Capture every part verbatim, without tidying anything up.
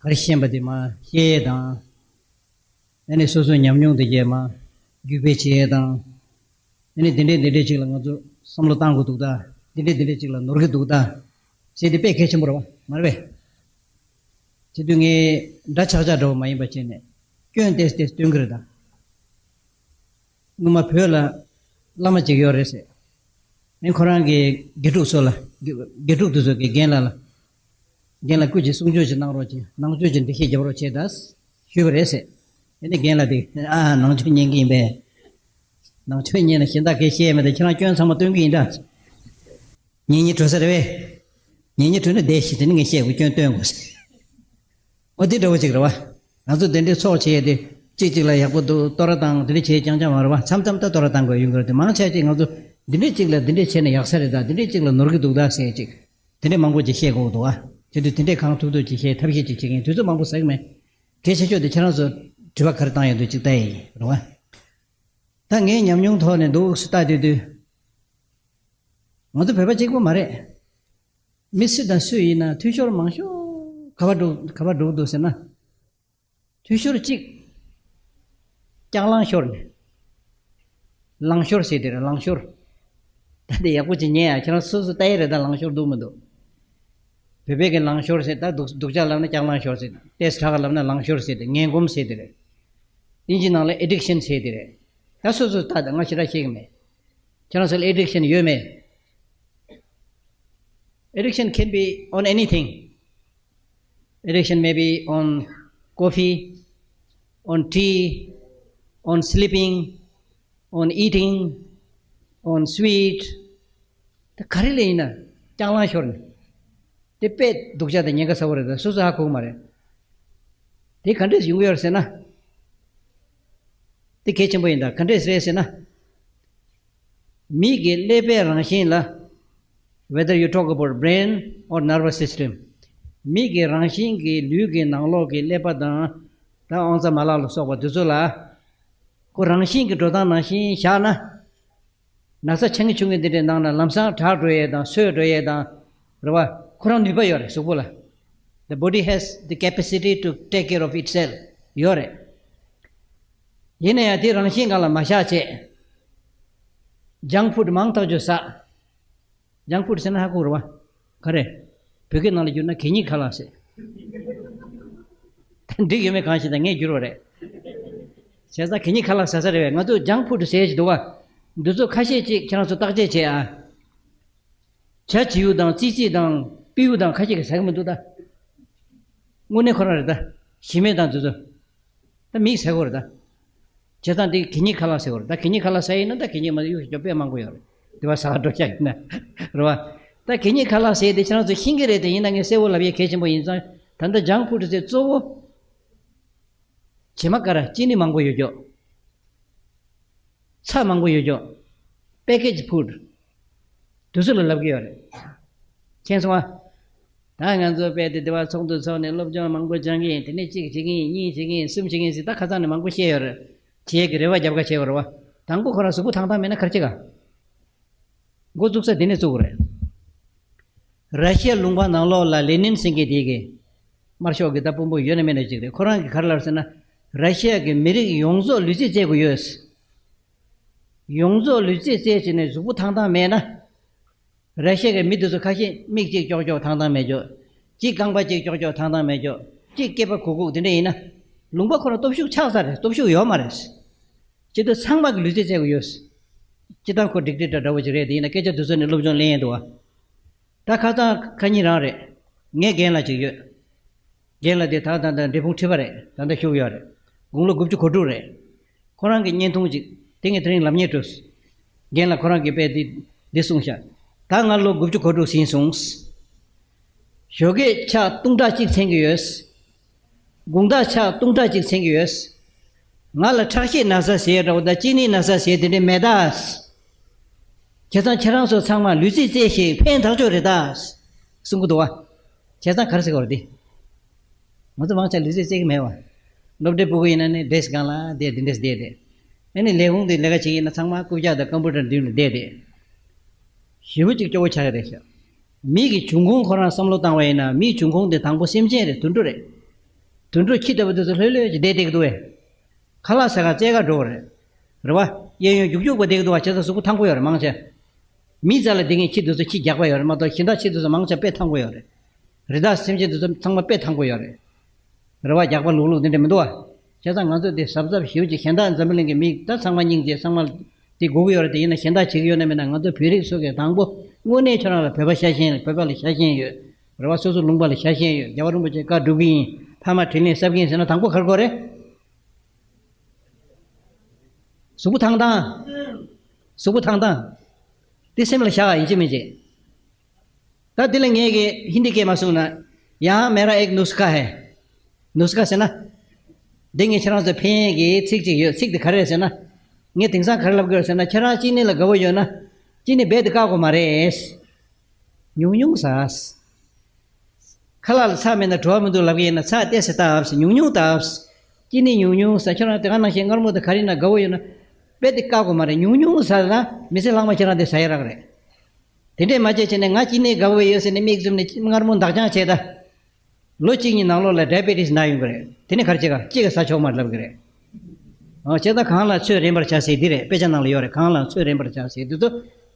ག་རེ་ཤེས་པ་དེ་མར་བཤད་ཡས་དང་། ཨ་ནི་སོ་སོའི་ཉམས་མྱོང་དེ་གས་མར་བརྒྱུད་སྤེལ་བྱེད་ཡས་དང་། ཨ་ནི་འདི་འདྲས་འདི་འདྲས་ཅིག་ལ་ང་ཚོ་བསམ་བློ་བཏང་དགོས་འདུག་ད། འདི་འདྲས་འདི་འདྲས་ཅིག་ལ་ནོར་གྱི་འདུག་ད། ཟེར་དེ་དཔེ་གལ་ཆེན་པོ་རེད་བ། མ་རེད་པས། བྱེད་དུས་ངས་འདྲ་ཆགས་ཆགས་འདྲ་བོ་མ་ཡིན་པ་བྱས་ནས་སྐྱོན་ཏོག་ཙམ་སྟོན་གྱི་རེད་ད། སྔོན་མ་བོད་ལ་བླ་མ་ཅིག་ཡོད་རེད་ཟེར། ཨེ་ཁོ་རང་གི་དགེ་ཕྲུག་ཚོ་ལ། དགེ་ཕྲུག་དེ་ཚོ་གི་རྒན་ལགས་ལ། རྒན་ལགས་སྐུ་མཁྱེན་གསུང་ཆོས་ཅིག་གནང་རོགས་བྱེད། ནང་ཆོས་ཅིག་འགྲེལ་བཤད་རྒྱབ་རོགས་བྱེད་ད། ཞུས་པ་རེད་ཟེར། ཨེ་ནི་རྒན་ལགས་དེ་ཨ་ནང་ཆོས་ཉན་གི་ཡིན་པས། ནང་ཆོས་ཉན་ན་གཞན་དག་གས་བཤད་མེད་དེ་ཁྱེད་རང་སྐྱོན་ཚང་མ་སྟོན་གི་ཡིན་ད། ཉན་ཉན་གྲོལ་ས་རེད་པས། ཉན་ཉན་གྲོལ་ན་བསྡད་ཤིག་དེ་ནི་ངས་བཤད་དགོས། སྐྱོན་སྟོན་དགོས་ཟེར། འོ་དེ་འདྲ་བོ་ཅིག་རེད་བ། ང་ཚོ་དེ་འདྲའི་ཚོགས་བྱས་ཏེ་གཅིག་གཅིག་ལ་ཡག་པོ་འདུག་བསྟོད་ར་བཏང་དེ་འདྲ་བྱས་རྐྱང་རྐྱང་མ་རེད་བ། མཚམས་མཚམས་ད་བསྟོད་ར་བཏང་དགོས་ཡོང་གི་རེད་དེ། མང་ཆེ་ཅིག་ང་ཚོ་འདི་འདྲས་ཅིག་ལ་འདི་འདྲས་བྱས་ན་ཡག་ས་རེད་ད། འདི་འདྲས་ཅིག་ལ་ནོར་གི་འདུག་ད་ཟེར་ཅིག་དེ་འདྲས་མང་པོ་ཅིག་བཤད་དགོས་འདུག་ཨ། དེ་དུས་དེ་འདྲས་གང་ཐུབ་ཐུབ་ཅིག་བཤད་ཐབས་ཤེས་ཅིག་བྱེད་མཁན་དུས་ཚོད་མང་པོ་ཟ་གི་མེད། གལ་ཆེ་ཤོས་དེ་ཁྱེད་རང་ཚོ་དྲི་བ་ག་རེ་བཏང་ཡོད་འདུག་ཅིག་ལྟ་ཡི་རེད་བ། ད་ངའི་ཉམས་མྱོང་ཐོག་ནས་འདུག་སེ་ལྟ་དུས་དུས། ང་ཚོ་བོད་པ་གཅིག་པོ་མ་རེད། མི་སུ་དང་སུ་ཡིན་ན་འཐུས་ཤོར་མང་ཤོས་ག་པར་འགྲོ་ག་པར་འགྲོ་གི་འདུག་ཟེར་ན། འཐུས་ཤོར་གཅིག་ལྕགས་ལང་ཤོར་ནས། ལང་ཤོར་ཟེར་དེ་རེད། ལང་ཤོར། ད་དེ་ཡག་པོ་ཅིག་ཉན་ཡ། ཁྱེད་རང་སོ་སོ་ལྟ་ཡི་རེད་ད། ལང་ཤོར་འདུག་མི་འདུག་བོད་པའི་གི་ལང་ཤོར་ཟེར་ད་སྡུག་སྡུག་ཅག་ལབ་ན་ལྕགས་ལང་ཤོར་ཟེར། ཏོག་ཙམ་དྲག་ག་ལབ་ན་ལང་ཤོར་ཟེར་དེ། ངན་གོམས་ཟེར་དེ་རེད། དབྱིན་ཇི་ནང་ལ་ཨེ་ཌིག་ཤན་ཟེར་དེ་རེད། ད་སོ་སོ་ལྟ་ད། ང་ཞེ་དྲག་ཤེས་གི་མེད། ཁྱེད་རང་ཚོ་ལ་ཨེ་ཌིག་ཤན་ཡོད་མེད། Addiction can be on anything. Addiction may be on coffee, on tea, on sleeping, on eating, on sweet. ད་ག་རེ་ལ་ཡིན་ན་ལྕགས་ལང་ཤོར་ནས། དེ་དཔེ་སྡུག་ཅག་དང་ཉེན་ཁ་ཚ་བོ་རེད་ད། སོ་སོ་ཧ་གོ་གི་མ་རེད། དེ་ག་འདྲས་ཡོང་གི་ཡོད་རེད་ཟེར་ན། དེ་གལ་ཆེན་པོ་ཡིན་ད། ག་འདྲས་རེད་ཟེར་ན། མིག་གི་ཀླད་པའི་རང་བཞིན་ལ། Whether you talk about brain or nervous system, མིག་གི་རང་བཞིན་གྱི་ལུས་ཀྱི་ནང་ལོགས་ཀྱི་ཀླད་པ་དང་། ད་དབང་རྩ་མ་ལག་ལ་སོགས་པ་དེ་ཚོ་ལ། ཁོ་རང་བཞིན་གྱི་འགྲོ་སྟངས་ནང་བཞིན་བཞག་ན། ན་ཚ་ཆེ་ངེ་ཆུང་ངེ་འདི་འདྲའི་ནང་ན་ལམ་སང་དྲག་འགྲོ་ཡས་དང་སོས་འགྲོ་ཡས་དང་། རེད་བ། ཁོ་རང་ནུས་པ་ཡོད་རེད་གཟུགས་པོ་ལ། The body has the capacity to take care of itself. ཡོད་རེད། ཡིན་ན་ཡང་དེ་རང་བཞིན་སྒང་ལ་མ་བཞག་བྱས། ཇང་ཕུཌ་མང་ཐག་ཆོད་ཟ། ཇང་ཕུཌ་ཟེར་ན་ཧ་གོ་རེད་བ། ག་རེ། བོད་སྐད་ནང་ལ་བསྒྱུར་ན་གད་སྙིགས་ཁ་ལག་ཟེར། ད་འགྲིག་ཡོད་མེད་གང་ཤེས་ད། ངས་བསྒྱུར་བ་རེད། བྱས་ཙང་གད་སྙིགས་ཁ་ལག་ཟ་ས་རེད་བས། ང་ཚོས་ཇང་ཕུཌ་ཟེར་གྱི་འདུག་བ། འདི་ཚོ་ཁ་ཤས་ཅིག་ཁྱེད་རང་ཚོ་བརྟག་དཔྱད་བྱེད་ཨ། ཇ་བྱིའུ་དང་ཙི་ཙི་དང་སྤྲེའུ་དང་ཁ་ཤས་ཀྱིས་ཟ་གི་མི་འདུག་ད། དངོས་གནས་ཁོ་རང་རེད་ད། ཞི་མི་དང་དེ་ཚོ། ད་མིས་ཟ་གི་རེད་ད། བྱས་ཙང་དེ་གད་སྙིགས་ཁ་ལག་ཟེར་གི་རེད་ད། གད་སྙིགས་ཁ་ལག་ཟ་ཡིན་ན་ད་གད་སྙིགས་མ་གཡུག་ཞིག་དཔེ་མང་པོ་ཡོད་རེད། དེ་བ་ཟ་ག་འགྲོ་ཤག་ཡིན་ན། རེད་བ། ད་གད་སྙིགས་ཁ་ལག་ཟེར་དེ་ཁྱེད་རང་ཚོ་ཤེས་ཀྱི་རེད་དེ། ཡིན་ན་ངས་གསལ་བོ་ལབ་ཡས་གལ་ཆེན་པོ་ཡིན་ཙང་། ད་ལྟ་ཇང་ཕུཌ་ཟེར་གཙོ་བོ། བྱེ་མ་ཀ་ར་ཅི་ནི་མང་པོ་ཡོད་ཀྱོག་ཚྭ་མང་པོ་ཡོད་ཀྱོག་པེ་ཀེ་ཇི་ཕུཌ། དུས་ཚོད་ལ་ལབ་ཀྱི་ཡོད་རེད། མཁྱེན་སོང་ཨ། ད་ང་ཚོ་དཔེ་དེ་དེ་བ་ཚོགས་འདུ་ཚོགས་ནས་སློབ་སྦྱོང་མང་པོ་སྦྱང་གི་ཡིན། དེ་ནས་གཅིག་བྱེད་ཀྱི་ཡིན། གཉིས་བྱེད་ཀྱི་ཡིན། གསུམ་བྱེད་ཀྱི་ཡིན་ཟེར་ད་ཁ་སང་ནས་མང་པོ་བཤད་ཡོད་རེད། བྱེད་ཀྱི་རེ་བ་རྒྱབ་ཁ་བྱེད་དགོས་རེད་བ། དང་པོ་ཁོ་རང་གཟུགས་པོ་ཐང་ཐང་མེད་ན་ག་རེ་བྱེད་ག་འགོ་བཙུགས་ས་དེ་ནས་བཙུགས་དགོས་རེད། ར་ཤི་ཡ་ལུང་པ་ནང་ལོགས་ལ་ལེ་ནིན་ཟེར་མཁན་དེ་གི་དམར་ཤོག་གི་ད་དཔོན་པོ་ཡོད་ན་མེད་ན་ཅིག་རེད། ཁོ་རང་གིས་ག་རེ་ལབ་ཟེར་ན། ར་ཤི་ཡ་གི་མི་རིགས་ཡོངས་རྫོགས་ལུས་རྩལ་རྩེད་དགོས་ཡོད། ཡོངས་རྫོགས་ལུས་རྩལ་རྩེད་བྱས་ནས་གཟུགས་པོ་ཐང་ཐང་མེད་ན། ར་ཤི་ཡ་གི་མི་དེ་ཚོ་ཁ་ཤས་མིག་གཅིག་ཀྱོག་ཀྱོག་ཐང་ཐང་མེད་ཀྱོག་གཅིག་རྐང་པ་གཅིག་ཀྱོག་ཀྱོག་ཐང་ཐང་མེད་ཀྱོག་གཅིག་སྐེད་པ་གུག་གུག་དེ་འདྲ་ཡིན་ན། ལུང་པ་ཁོ་རང་སྟོབས་ཤུགས་ཆག་ས་རེད། སྟོབས་ཤུགས་ཡོད་མ་རེད། སྤྱིར་བཏང་ཚང་མ་གི་ལུས་རྩལ་རྩེ་དགོས་ཡོད། སྤྱིར་བཏང་ཁོ་ཌིག་ཊེག་ཊར་འདྲ་བོ་ཅིག་རེད་དེ། ཡིན་ན་སྐད་ཆ་དེ་ཚོ་ནི་སློབ་སྦྱོང་ལེན་ཡས་འདུག་བ། ད་ཁ་སང་ཁ་ཉིན་རང་རེད། ངའི་རྒན་ལགས་ཅིག་ཡོད། རྒན་ལགས་དེ་ད་ད་ད་འབྲས་སྤུངས་ཁྲི་པ་རེད། ད་ལྟ་བཞུགས་ཡོད་རེད། དགུང་ལོ་དགུ་བཅུ་གོ་དྲུག་རེད། ཁོ་རང་གི་བརྙན་ཐུང་ཅིག་དེ་ངས་དེ་རིང་ལབ་སྙིང་བྲོས། རྒན་ལགས་ཁོ་རང་གིས་དཔེ་འདི་འདི་གསུངས་ཤག་ད་ང་ལོ་དགུ་བཅུ་གོ་དྲུག་ཟིན་སོང་། ཞོགས་ཀས་ཕྱག་བཏུང་ཁྲག་གཅིག་འཚེང་གི་ཡོད། དགོང་དག་ཕྱག་བཏུང་ཁྲག་གཅིག་འཚེང་གི་ཡོད། ང་ལ་ཁྲག་ཤེད་ན་ཚ་ཟེར་འདྲ་བོ་དང་གཅིན་སྙི་ན་ཚ་ཟེར་དེ་འདྲ་མེད་ད། བྱས་ཙང་ཁྱེད་རང་ཚོ་ཚང་མ་ལུས་རྩལ་རྩེ་ཞིག་ཕན་ཐག་ཆོད་རེད་ད། གསུང་གི་འདུག་བ། བྱས་ཙང་ག་རེ་ཟེར་གི་རེད་དེ། ང་ཚོ་མང་ཆེ་ལུས་རྩལ་རྩེ་གི་མེད་བ། སློབ་གྲྭའི་སྤུ་གུ་ཡིན་ན་ནི་ཌེ་སི་ཀི་སྒང་ལ་བསྡད་དེ་འདྲས་བསྡད་དེ། ཨ་ནི་ལས་ཁུངས་དེ་ལས་ཀ་བྱེད་ཀྱི་ཡིན་ན་ཚང་མ་རྐུབ་བཀྱག་དང་ཀམ་པུ་ཊར་མདུན་ལ་བསྡད་དེ། ཞེ་པོ་ཅིག་སྐྱོ་བོ་ཆགས་ཀྱི་རེད་ཤག་མི་གི་འབྱུང་ཁུངས་ཁོ་རང་བསམ་བློ་བཏང་བ་ཡིན་ན། མིའི་འབྱུང་ཁུངས་དེ་དང་པོ་སེམས་ཅན་རེད། དུད་འགྲོ་རེད། དུད་འགྲོ་ཁྱི་ལྟ་བུ་དེ་ཚོ་ལྷོད་ལྷོད་ཅིག་བསྡད་བསྡད་ཀྱི་འདུག་བས། ཁ་ལག་ཟ་ག་རྩེ་ག་འགྲོ་བ་རེད། རེད་བ། གཡས་གཡོན་རྒྱུག་རྒྱུག་པ་བསྡད་ཀྱི་འདུག་བ། བྱས་ཙང་གཟུགས་པོ་ཐང་པོ་ཡོད་རེད་མང་ཆེ། མི་རྩ་ལ་བསྡད་མཁན་ཁྱི་དེ་ཚོ་ཁྱི་རྒྱགས་པ་ཡོད་རེད་མ་གཏོགས་གཞན་དག་ཁྱི་དེ་ཚོ་མང་ཆེ་དཔེ་ཐང་པོ་ཡོད་རེད། རི་དྭགས་སེམས་ཅན་དེ་ཚོ་ཚང་མ་དཔེ་ཐང་པོ་ཡོད་རེད། རེད་བ། རྒྱགས་པ་ལུག་ལུག་དེ་འདྲ་མི་འདུག་བ། བྱས་ཙང་ང་ཚོ་དེ་གཟབ་གཟབ་ཞེ་པོ་ཅིག་གཞན་དག་འཛམ་བུ་གླིང་གི་མི་ད་ཚང་མ་སྙིང་རྗེ། ཚང་མ་དེ་དགོས་ཀྱི་ཡོད་རེད། དེ་ཡིན་ན་གཞན་དག་བྱེད་ཀྱི་ཡོད་ན་མེད་ན། ང་ཚོ་བོད་རིགས་ཚོ་གི་དང་པོ་དངོས་གནས་ཁྱོད་རང་ལ་བོད་པ་ཤ་ཞེན། བོད་པ་ལ་ཤ་ཞེན་ཡོད་རེད་བ། སོ་སོ་ལུང་པ་ལ་ཤ་ཞེན་ཡོད། རྒྱལ་བ་རིན་པོ་ཆེ་བཀའ་སྒྲུབ་ཀྱི་ཡིན། ཕ་མ་དྲིན་ལན་གསབ་ཀྱི་ཡིན་ཟེར་ན་དང་པོ་ག་རེ་དགོས་རེད། གཟུགས་པོ་ཐང་ཐང་། གཟུགས་པོ་ཐང་ཐང་། དེ་སེམས་ལ་བཞག་ཡིན་གཅིག་མིན་གཅིག་ད་དེ་ལ་ངས་ཀྱི་ཧིན་དི་སྐད་མ་གསུངས་ན། यहाँ मेरा एक नुस्खा है। नुस्खा ཟེར་ན། འདི་ངས་ཁྱེད་རང་ཚོ་ཕན་གྱི་ཚིག་ཅིག་ཡོད། ཚིག་དེ་ག་རེ་རེད་ཟེར་ན། ངས་དེང་སང་ག་རེ་ལབ་ཀྱི་ཡོད་ཟེར་ན། ཁྱེད་རང་ཅི་ནི་ལ་དགའ་བོ་ཡོད་ན། ཅི་ནི་རྦད་དེ་བཀག་དགོས་མ་རེད། ཉུང་ཉུང་ཟ། ཁ་ལག་ལ་ཚྭ་མེད་ན་བྲོ་བ་མི་འདུག་ལབ་ཀྱི་ཡིན་ན། ཚྭ་ཏོག་ཙམ་བཏབ། ཉུང་ཉུང་བཏབ། ཅི་ནི་ཉུང་ཉུང་ཟ། ཁྱེད་རང་དེ་ག་ནང་བཞིན་མངར་མོ་དང་ག་རེ་ན་དགའ་བོ་ཡོད་ན། རྦད་དེ་བཀག་དགོས་མ་རེད། ཉུང་ཉུང་ཟ་ན་མི་ཚེ་ལྷག་མ་ཁྱེད་རང་དེ་ཟ་ཡ་རག་རེད། དེ་འདྲས་མ་བྱས་བྱས་ནས་ང་ཅི་ནས་དགའ་བོ་ཡོད་ཟེར་ནས་མིག་བཙུམ་ནས་མངར་མོ་འདག་ཅང་བྱས་ད། ལོ་གཅིག་གཉིས་ནང་ལོགས་ལ་ཌའི་བེ་ཊིས་ན་ཡོང་གི་རེད། དེ་ནས་ག་རེ་བྱེད་ག་ཅི་ག་ཟ་ཆོག་མ་རེད་ལབ་གི་རེད། ཨོ་བྱས་ད་གང་ལ་ཚོད་རན་པར་བྱ་ཟེར་འདི་རེད། དཔེ་ཆ་ནང་ལ་ཡོད་རེད། གང་ལ་ཚོད་རན་པར་བྱ་ཟེར་འདི་ཚོ་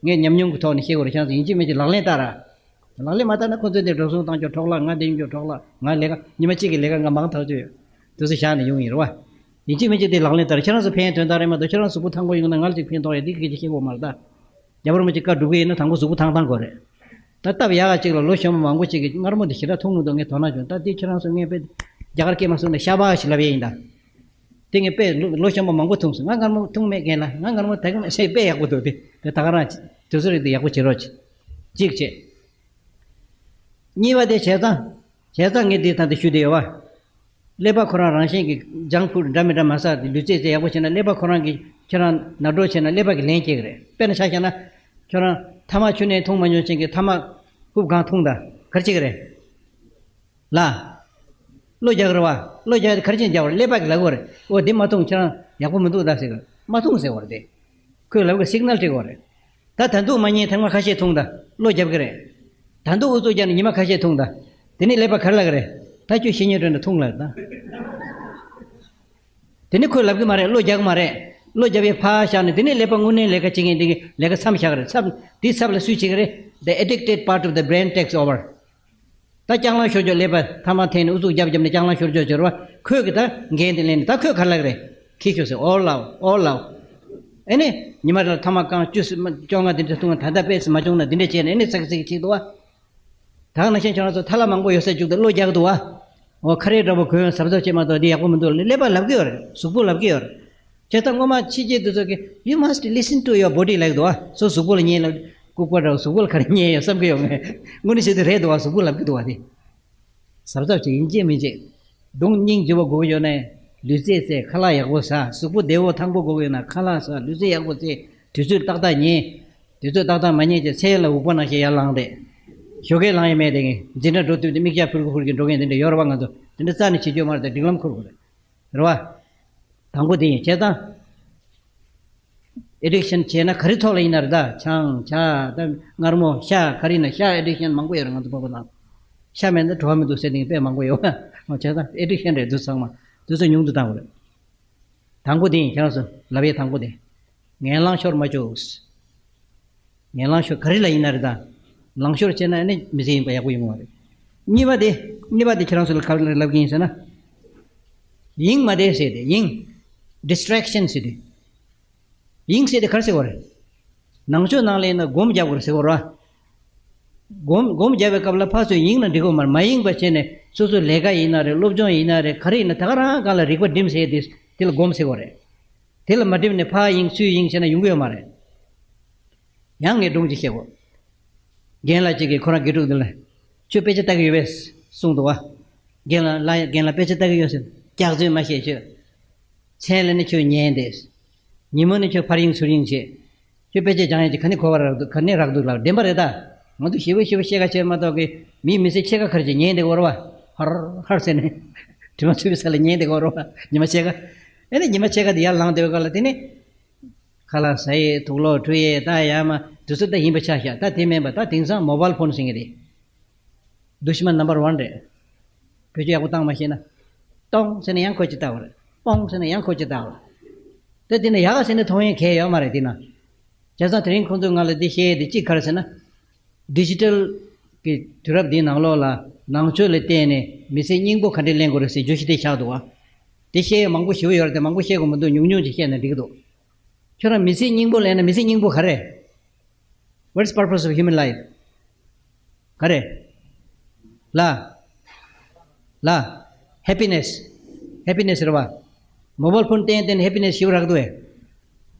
ངས་ཉམས་མྱོང་གི་ཐོག་ནས་བཤད་དགོས་རེད། ཁྱེད་ཚོ་ཡིན་གཅིག་མིན་གཅིག་ལག་ལེན་བསྟར་ར། ལག་ལེན་མ་བསྟར་ན་ཁོ་ཚོས་འདི་འགྲོ་སོང་བཏང་རྒྱུ་འཕྲོ་བརླག་ང་འདི་ཡིན་རྒྱུ་འཕྲོ་བརླག་ང་ལས་ཀ་ཉི་མ་གཅིག་གི་ལས་ཀ་ང་མང་ཐག་ཆོད་ཡོད། དེ་ཚོ་བཞག་ནས་ཡོང་ཡིན་རེད་བ། ཡིན་གཅིག་མིན་གཅིག་དེ་ལག་ལེན་བསྟར། ཁྱེད་རང་ཚོ་ཕན་ཡོན་དོན་དག་རེད་མ་གཏོགས་ཁྱེད་རང་གཟུགས་པོ་ཐང་པོ་ཡོང་ན་ང་ལ་ཅིག་ཕན་ཐོགས་ཡ་འདི་སྐད་ཆ་བཤད་དགོས་མ་རེད་ད། རྒྱལ་བ་རིན་པོ་ཆེ་བཀའ་སྒྲུབ་ཀྱི་ཡིན་ན་དང་པོ་གཟུགས་པོ་ཐང་ཐང་དགོས་རེད། ད་སྟབས་ཡག་ག་ཅིག་ལ་ལོ་གཞོན་པ་མང་པོ་ཅིག་གིས་མངར་མོ་འདི་ཞེ་དྲག་འཐུང་མི་འདུག་ངས་དོ་སྣང་བྱུང་། ད་འདི་ཁྱེད་རང་ཚོ་ངས་དཔེ་རྒྱ་གར་སྐད་མ་གསུངས་ན་ཤ་བག་ཞིག་ལབ་ཡས་ཡིན་ད། དེ་ངས་དཔེ་ལོ་ལོ་གཞོན་པ་མང་པོ་འཐུང་སོང་། ང་མངར་མོ་འཐུང་མེད། རྒན་ལགས་ང་མངར་མོ་དེ་ག་མེད་ཟེར། དཔེ་ཡག་པོ་འདུག་དེ་དེ་ད་ག་རང་དུས་ཚོད་རིག་དེ་ཡག་པོ་བྱེད་རོགས་གྱིས། གཅིག་བྱས། གཉིས་པ་དེ་བྱས་ཙང་། བྱས་ཙང་ངས་འདི་ད་འདི་ཞུ་བདེ་ཡོད་བ། ཀླད་པ་ཁོ་རང་རང་བཞིན་གྱིས་ཇང་ཕུཌ་འདྲ་མི་འདྲ་མ་ཟ། ལུས་རྩལ་རྩལ་ཡག་པོ་བྱས་ན་ཀླད་པ་ཁོ་རང་གིས་ཁྱེད་རང་ནག་འགྲོ་བྱས་ན་ཀླད་པ་གིས་ལན་སྐྱེལ་གི་རེད། དཔེར་ན་ཆ་བཞག་ན། ཁྱོད་རང་ཐ་མག་ཆུ་ནས་འཐུང་མ་མྱོང་མཁན་གྱིས་ཐ་མག་ཧུབ་གང་འཐུང་ད་ག་རེ་བྱེད་ཀྱི་རེད། ལ། གློ་རྒྱག་གི་རེད་བ། གློ་རྒྱག་ག་རེ་བྱས་ནས་རྒྱག་པ་རེད། ཀླད་པ་གིས་ལབ་གི་རེད། ཨོ་འདི་མ་འཐུང་ཁྱེད་རང་ཡག་པོ་མི་འདུག་ད་ཟེར་གི་རེད། མ་འཐུང་ཟེར་བ་རེད་དེ། ཁོས་ལབ་གི་སིག་ནལ་སྤྲད་གི་རེད། ད་ད་དུང་མ་ཉན་ཐེངས་མ་ཁ་ཤས་འཐུང་ད། གློ་རྒྱབ་གི་རེད། ད་དུང་ཨུ་ཚུགས་རྒྱག་ནས་ཉི་མ་ཁ་ཤས་འཐུང་ད། དེ་ནས་ཀླད་པ་ག་རེ་ལབ་གི་རེད། ད་ཁྱོད་ཤེས་ཉེན་སྤྲོད་ན་འཐུང་ལབ་ད། དེ་ནས་ཁོས་ལབ་གི་མ་རེད། གློ་རྒྱག་གི་མ་རེད། གློ་རྒྱབ་ཡས་ཕར་བཞག་ནས་དེ་ནས་ཀླད་པ་དངོས་གནས་ལས་ཀ་བྱེད་མཁན་དེ་གི་ལས་ཀ་མཚམས་བཞག་གི་རེད། མཚམས་དེའི་ཚབ་ལ་སུས་བྱེད་གི་རེད། The addicted part of the brain takes over. ད་ལྕགས་ལམ་ཤོར་ཆོག་ཀླད་པ་ཐ་མག་འཐེན་ནས་ཨུ་ཚུགས་རྒྱབ་རྒྱབ་ནས་ལྕགས་ལམ་ཤོར་ཆོག་ཟེར་བ། ཁོས་གི་ད་འགན་དེ་ལེན་ནས་ད་ཁོས་ག་རེ་ལབ་གི་རེད། ཁྱི་ཤོག་ཟེར། ཨོ་ལའོ་ཨོ་ལའོ། ཨེ་ནི་ཉི་མ་རེ་ལ་ཐ་མག་རྐང་བཅུ་བཅོ་ལྔ་འདི་འདྲ་འཐུང་བ། ད་ལྟ་དཔེ་སུ་མ་བྱུང་ན་འདི་འདྲ་བྱས་ནས་ཨེ་ནི་ཚག་ཚིག་ཅིག་འདུག་བ། ད་ག་ནང་བཞིན་ཁྱོད་རང་ཚོ་ཐ་ལ་མང་པོ་ཡོད་ས་བཅུག་སྟེ་གློ་རྒྱག་འདུག་བ། འོ་ཁ་རས་འདྲ་པོ་གོན་གཟབ་གཟབ་བྱེད་མ་གཏོགས་འདི་ཡག་པོ་མི་འདུག་ལབ་ཀླད་པ་ལབ་ཀྱི་ཡོད་རེད། གཟུགས་པོ་ལབ་ཀྱི་ཡོད་རེད། བྱས་ཙང་སྔོན་མ་ཕྱི་རྒྱལ་དེ་ཚོ་གིས་you must listen to your body ལབ་ཀྱི་འདུག་བ། སོ་གཟུགས་པོ་ལ་ཉན་ལབ། ལྐུགས་པ་འདྲ་བོ་གཟུགས་པོ་ལ་ག་རེ་ཉན་ཡོད་བསམ་གྱི་ཡོད། ངས་དངོས་གནས་བྱས་དུས་རེད་འདུག་བ། གཟུགས་པོ་ལབ་ཀྱི་འདུག་བ་དེ། གཟབ་གཟབ་བྱེད་ཡིན་གཅིག་མིན་གཅིག་གདོང་སྙིང་རྗེ་བོ་དགོས་ཀྱི་ཡོད་ན། ལུས་རྩལ་རྩེད། ཁ་ལག་ཡག་པོ་ཟ། གཟུགས་པོ་བདེ་བོ་ཐང་པོ་དགོས་ཀྱི་ཡོད་ན། ཁ་ལག་ཟ། ལུས་རྩལ་ཡག་པོ་རྩེད། དུས་ཚོད་ཏག་ཏག་ཉལ། དུས་ཚོད་ཏག་ཏག་མ་ཉལ་ཅིག་ཚལ་ལ་འུག་པ་ནང་བཞིན་ཡར་ལངས་ཏེ། ཞོགས་ཀས་ལངས་ཡས་མེད་དེ། ངས་འཛིན་གྲྭ་འགྲོ་དུས་དེ་མིག་ཆ་ཕུར་གུ་ཕུར་གྱི་འགྲོ་མཁན་དེ་འདྲ་ཡོད་རེད་བ། ང་ཚོ་དེ་འདྲ་རྩ་ནས་བྱེད་རྒྱུ་མ་རེད་དེ། སྒྲིག་ལམ་འཁུར་དགོས་རེད། རེད་བ། དང་པོ་དེ་ཡིན། བྱས་ཙང་། ཨེ་ཌིག་ཤན་བྱས་ན་ག་རེ་ཐོག་ལ་ཡིན་ན་རེད་ད། ཆང་། ཇ། ད་མངར་མོ། ཤ། ག་རེ་ཡིན་ན། ཤ་ཨེ་ཌིག་ཤན་མང་པོ་ཡོད་རེད། ང་ཚོ་བོད་པ་ནང་། ཤ་མེད་ན་བྲོ་བ་མི་འདུག་ཟེར་མཁན་དཔེ་མང་པོ་ཡོད་བ། བྱས་ཙང་ཨེ་ཌིག་ཤན་རེད་འདུག་ཚང་མ། དེ་ཚོ་ཉུང་དུ་བཏང་དགོས་རེད། དང་པོ་དེ་ཡིན། ཁྱེད་རང་ཚོ་ལབ་ཡས་དང་པོ་དེ། ངན་ལང་ཤོར་མ་བཅུག་ངན་ལང་ཤོར་ག་རེ་ལ་ཡིན་ན་རེད་ད། ལང་ཤོར་བྱས་ན་ཨ་ནི་མི་ཚེ་ཡིན་པ་ཡག་པོ་ཡོང་བ་རེད། གཉིས་པ་དེ། གཉིས་པ་དེ་ཁྱེད་རང་ཚོ་ལ་ག་རེ་ལབ་ཀྱི་ཡིན་ཟེར་ན། ཡེངས་མ་བསྡད་ཟེར་ཏེ། ཡེངས། ཌིས་ཊེག་ཤན་ཟེར་ཏེ། ཡེངས་ཟེར་ཏེ་ག་རེ་ཟེར་བ་རེད། ནང་ཆོས་ནང་ལ་ཡིན་ན་སྒོམ་རྒྱག་དགོས་རེད་ཟེར་བ་རེད་བ། སྒོམ་སྒོམ་རྒྱག་པའི་སྐབས་ལ་ཕར་ཚུར་ཡེངས་ན་འགྲིག་གི་མ་རེད། མ་ཡེངས་པ་བྱས་ནས་སོ་སོའི་ལས་ཀ་ཡིན་ན་རེད། སློབ་སྦྱོང་ཡིན་ན་རེད། ག་རེ་ཡིན་ན་ད་ག་རང་སྒང་ལ་རིག་པ་སྒྲིམ་ཟེར་ཏེ་དེ་ལ་སྒོམ་ཟེར་བ་རེད། དེ་ལ་མ་བསྒྲིམས་ནས་ཕར་ཡེངས་ཚུར་ཡེངས་བྱས་ན་ཡོང་གི་ཡོད་མ་རེད། ཡང་ངས་སྒྲུང་ཅིག་བཤད་གོ། རྒན་ལགས་གཅིག་གིས་ཁོ་རང་དགེ་ཕྲུག་འདི་ལ། ཁྱོད་དཔེ་ཆ་ལྟ་གི་ཡོད་པས་གསུངས་འདུག་བ། རྒན་ལགས། ལགས། རྒན་ལགས་དཔེ་ཆ་ལྟ་གི་ཡོད་ཟེར། སྐྱག་རྫུན་མ་བཤད་ཁྱོད། མཚན་ལ་ནི་ཁྱོད་ཉན་བསྡད། ཉིན་མོ་ནི་ཁྱོད་ཕར་ཡེངས་ཚུར་ཡེངས་བྱེད། ཁྱོད་དཔེ་ཆ་སྦྱང་ཡས་ཀྱི་ག་ནས་གོ་བ་རག་འདུག་ག་ནས་རག་འདུག་ལབ། བདེན་པ་རེད་ད། ང་ཚོ་ཞེ་པོ་ཞེ་པོ་བཤད་ཁ་བྱས་མ་གཏོགས་ཀྱི་མིའི་མི་ཚེ་ཕྱེད་ཀ་ཁར་ཅིག་ཉན་བསྡད་ཀྱི་ཡོད་རེད་བ། ཧར་ཧར་ཟེར་ནས། དྲི་མ་ཚུད་པའི་ས་ལ་ཉན་བསྡད་ཀྱི་ཡོད་རེད་བ། ཉི་མ་ཕྱེད་ཀ་ཨེ་ནས་ཉི་མ་ཕྱེད་ཀ་དེ་ཡར་ལངས་བསྡད་པའི་སྐབས་ལ་དེ་ནས། ཁ་ལག་ཟ་ཡས། དུག་ལོག་འཁྲུ་ཡས། ད་ཡར་མར་དུས་ཚོད་ད་ཡིན་པ་ཆ་བཞག་ད་དེ་མིན་པ་ད་དེང་སང་མོ་བཱལ་ཕོན་ཟེར་མཁན་རེད། དུཤ་མན་ནམ་བར་ཝན་རེད། བེད་སྤྱོད་ཡག་པོ་བཏང་མ་ཤེས་ན། སྟོང་ཟེར་ནས་ཡང་ཁོ་ཅིག་ལྟ་བ་རེད། པོང་ཟེར་ནས་ཡང་ཁོ་ཅིག་ལྟ་བ་རེད། དེ་དེ་ནས་ཡག་ཟེར་ནས་མཐོང་ཡས་གང་ཡང་ཡོད་མ་རེད་དེ་ན། བྱས་ཙང་དེ་རིང་ཁོང་ཚོས་ང་ལ་འདི་བཤད་ཡས་དེ་གཅིག་ག་རེ་ཟེར་ན། ཌི་ཇི་ཊལ་གྱི་དུས་རབས་འདིའི་ནང་ལོགས་ལ་ནང་ཆོས་ལ་བརྟེན་ནས་མི་ཚེ་སྙིང་པོ་ག་འདྲས་ལེན་དགོས་རེད་ཟེར་བརྗོད་གཞི་དེ་བཞག་འདུག་བ། དེ་བཤད་ཡས་མང་པོ་ཞེ་པོ་ཡོད་རེད་དེ། མང་པོ་བཤད་དགོས་མི་འདུག་ཉུང་ཉུང་ཅིག་བཤད་ན་འགྲིག་གི་འདུག་ཁྱོད་རང་མི་ཚེ་སྙིང་པོ་ལེན་ན། མི་ཚེ་སྙིང་པོ་ག་རེ། What's purpose of human life? ག་རེ། ལ། ལ། ཧེ་པི་ནེ་སི། ཧེ་པི་ནེ་སི་རེད་བ། མོ་བལ་ཕོན་བསྟན་བསྟན་ཧེ་པི་ནེ་སི་ཞིག་རག་འདུག་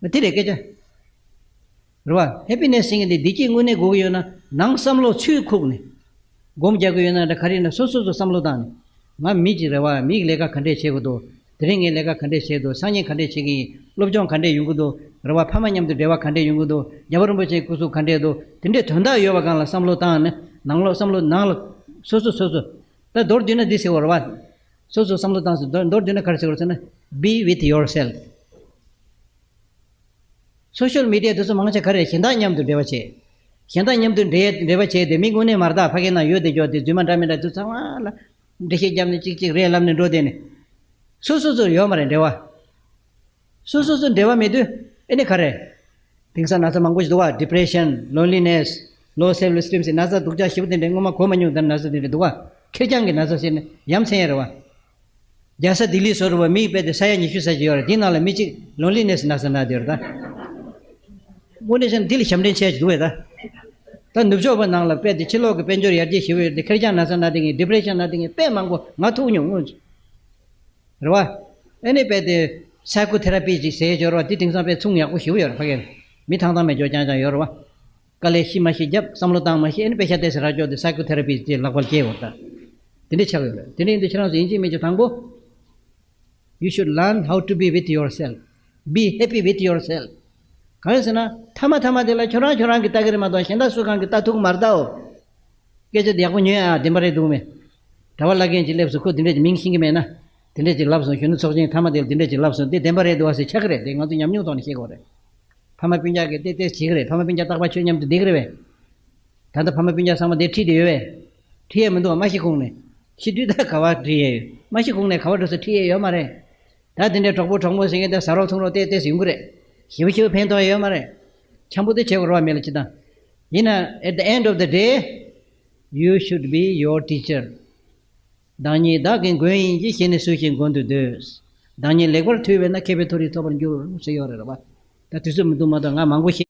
བས། དེ་རེད་སྐད་ཆ། རེད་བ། ཧེ་པི་ནེ་སི་ཟེར་མཁན་དེ་བདེ་སྐྱིད་དངོས་གནས་དགོས་ཀྱི་ཡོད་ན་ནང་བསམ་བློ་ཚུར་ཁུག་ནས། སྒོམ་རྒྱག་གི་ཡོད་ན་འདྲ། ག་རེ་ཡིན་ན་སོ་སོ་སོ་བསམ་བློ་བཏང་ནས། ང་མི་ཅིག་རེད་བ། མིའི་ལས་ཀ་ག་འདྲས་བྱེད་དགོས་འདུག་དེ་རིང་ངས་ལས་ཀ་ག་འདྲས་བྱས་འདུག་སང་ཉིན་ག་འདྲས་བྱེད་ཀྱི་ཡིན། སློབ་སྦྱོང་ག་འདྲས་ཡོང་གི་འདུག་རེད་བ། ཕ་མ་མཉམ་དུ་འབྲེལ་བ་ག་འདྲས་ཡོང་གི་འདུག་རྒྱལ་བ་རིན་པོ་ཆེའི་སྐུ་གཟུགས་ག་འདྲས་འདུག་དེ་འདྲས་དོན་དག་ཡོད་པ་སྒང་ལ་བསམ་བློ་བཏང་ནས། ནང་ལོགས་བསམ་བློ་ནང་ལ་སོ་སོ་སོ་སོ། ད་མདོར་བསྡུས་ན་འདི་ཟེར་བ་རེད་བ། སོ་སོ་བསམ་བློ་བཏང་ཟེར། མདོར་མདོར་བསྡུས་ན་ག་རེ་ཟེར་བ་རེད་ཟེར་ན། Be with yourself། སོ་ཤལ་མི་ཌི་ཡ་དེ་ཚོ་མང་ཆེ་ག་རེ། གཞན་དག་མཉམ་དུ་འབྲེལ་བ་བྱེད། གཞན་དག་མཉམ་དུ་འབྲེལ་འབྲེལ་བ་བྱས་ཏེ། མི་དངོས་གནས་མ་རེད་ད། ཕ་གིའི་ནང་ཡོད་དེ་ཡོད་དེ། རྫུན་མ་འདྲ་མི་འདྲ་དེ་ཚང་མ་ལ་འགྲེལ་བཤད་བརྒྱབ་ནས་གཅིག་གཅིག་རེད་ལབ་ནས་འགྲོ་བསྡད་ནས། སོ་སོ་སོ་ཡོད་མ་རེད་འབྲེལ་བ། སོ་སོ་སོ་འབྲེལ་བ་མེད་དུས་ཨེ་ནི་ག་རེ། དེང་སང་ན་ཚ་མང་པོ་ཞིག་འདུག་བ། ཌི་པི་རེ་ཤན། ལོན་ལི་ནེ་སི། ལོ་སེལ་ཕི་ཨེ་སི་ཊིམ་ཟེར་ན་ཚ་སྡུག་ཅག་ཞེ་པོ་དེ་འདྲ་སྔོན་མ་གོ་མ་མྱོང་། ད་ན་ཚ་དེ་འདྲ་འདུག་བ། ཁེར་རྐྱང་གི་ན་ཚ་ཟེར་ནས་ཡ་མཚན་ཡོད་རེད་བ། རྒྱལ་ས་ལྡི་ལི་བཟོ་འདྲ་བོ་མི་དཔེ་དེ་ས་ཡ་ཉི་ཤུ་ཙམ་ཞིག་ཡོད་རེད། དེའི་ནང་ལ་མི་གཅིག་ལོན་ལི་ནེ་སི་ན་ཚ་ན་བསྡད་ཡོད་རེད་ད། དངོས་གནས་བྱས་ན་འདི་ལས་ཞབས་འདྲེན་ཆེ་ཞིག་འདུག་བས་ད། ད་ནུབ་ཕྱོགས་པ་ནང་ལ་དཔེ་དེ་ཕྱི་ལོགས་ཀྱི་དཔལ་འབྱོར་ཡར་རྒྱས་ཞེ་པོ་ཡོད་དེ། ཁེར་རྐྱང་ན་ཚ་ན་བསྡད་མཁན། ཌི་པི་རེ་ཤན་ན་བསྡད་མཁན་དཔེ་མང་པོ་ང་ཐུག་མྱོང་། དངོས་སུ། རེད་བ། ཨེ་ནི་དཔེ་དེ་སའི་ཀོ་ཐེ་ར་པི་ཅིག་ཟེར་ཡོད་རེད་བ། དེ་དེང་སང་དཔེ་མཚུངས་ཡག་པོ་ཞེ་པོ་ཡོད་རེད། ཕ་གིར་མི་ཐང་ཐང་མེད་ཅོག་རྐྱང་རྐྱང་ཡོད་རེད་བ། དཀའ་ལས་ཤི་མ་ཤི་རྒྱབ། བསམ་བློ་བཏང་མ་ཤི། ཨེ་ནི་དཔེ་ཤ་ཏོག་ཙམ་རག་ཅོག་དེ་སའི་ཀོ་ཐེ་ར་པི་ཅིག་ལག་པར་སྐྱེལ་ཡོད་རེད་ད། དེ་འདྲ་ཆགས་ཡོད་རེད། དེ་འདྲ་ཡིན་དུས་ཁྱེད་རང་ཚོ་ཡིན་གཅིག་མིན་གཅིག་དང་པོ། You should learn how to be with yourself. Be happy with yourself. གང་ཡིན་ཟེར་ན། མཐའ་མ་མཐའ་མ་དེ་ལ་ཁྱོད་རང་ཁྱོད་རང་གིས་ལྟ་གི་རེད་མ་གཏོགས། གཞན་དག་སུ་གང་གིས་ལྟ་ཐུབ་ཀྱི་མ་རེད་དའོ། སྐད་ཆ་དེ་ཡག་པོ་ཉོན་ཨ། བདེན་པ་རེད་འདུག་མེད། གྲྭ་པ་བླ་རྒན་ཅིག་སླེབས་སོང་། ཁོས་དེ་འདྲས་ཀྱི་མིང་ཤེས་ཀྱི་མེད་ན། དེ་འདྲས་ཅིག་ལབ་སོང་། གཞོན་ནུ་ཚོགས་ཆེན་མཐའ་མ་དེ་ལ་དེ་འདྲས་ཅིག་ལབ་སོང་། དེ་བདེན་པ་རེད་འདུག་བ་ཟེར་ཆགས་ཀྱི་རེད། དེ་ང་ཚོ་ཉམས་མྱོང་ཐོག་ནས་བཤད་དགོས་རེད། ཕ་མ་སྤུན་ཀྱག་གིས་ཏེ་ཏེ་བྱེད་ཀྱི་རེད། ཕ་མ་སྤུན་ཀྱག་རྟག་པར་ཆོས་མཉམ་དུ་བསྡད་ཀྱི་རེད་བས། ད་ལྟ་ཕ་མ་སྤུན་ཀྱག་ཚང་མ་དེ་ཁྲིད་དེ་ཡོད་བས། ཁྲིད་ཡས་མི་འདུག་བ། མ་ཤི་གོང་ནས། ཤི་དུས་ད་ག་བ་ཁྲིད་ཡས་ཡོད། མ་ཤི་གོང་ནས་ག་བ་འགྲོ་ས་ཁྲིད་ཡས་ཡོད་མ་རེད། ད་དེ་འདྲའི་གྲོགས་པོ་གྲོགས་མོ་ཟེར་མཁན་དེ་ཟ་རོགས་འཐུང་རོགས་ཏེ་ཏེ་ཟེར་ཡོང་གི་རེད། ཞེ་པོ་ཞེ་པོ་ཕན་ཐོགས་ཡོད་མ་རེད། འཆམ་པོ་དེ་བྱེད་དགོས་རེད་བ། མི་ལ་སྤྱི་བཏང་། ཡིན་ན། At the end of the day, you should be your teacher. བདག་ཉིད་བདག་གི་མགོན་ཡིན་གྱི། གཞན་ནི་སུ་ཞིག་མགོན་དུ་འདོད། བདག་ཉིད་ལེགས་པར་ཐུལ་བས་ན། མཁས་པའི་མཐོ་རིས་ཐོབ་པར་འགྱུར་ཟེར་ཡོད་རེད་བ། ད་དུས་ཚོད་མི་འདུག་མ་གཏོགས་ང་མང་པོ་བཤད།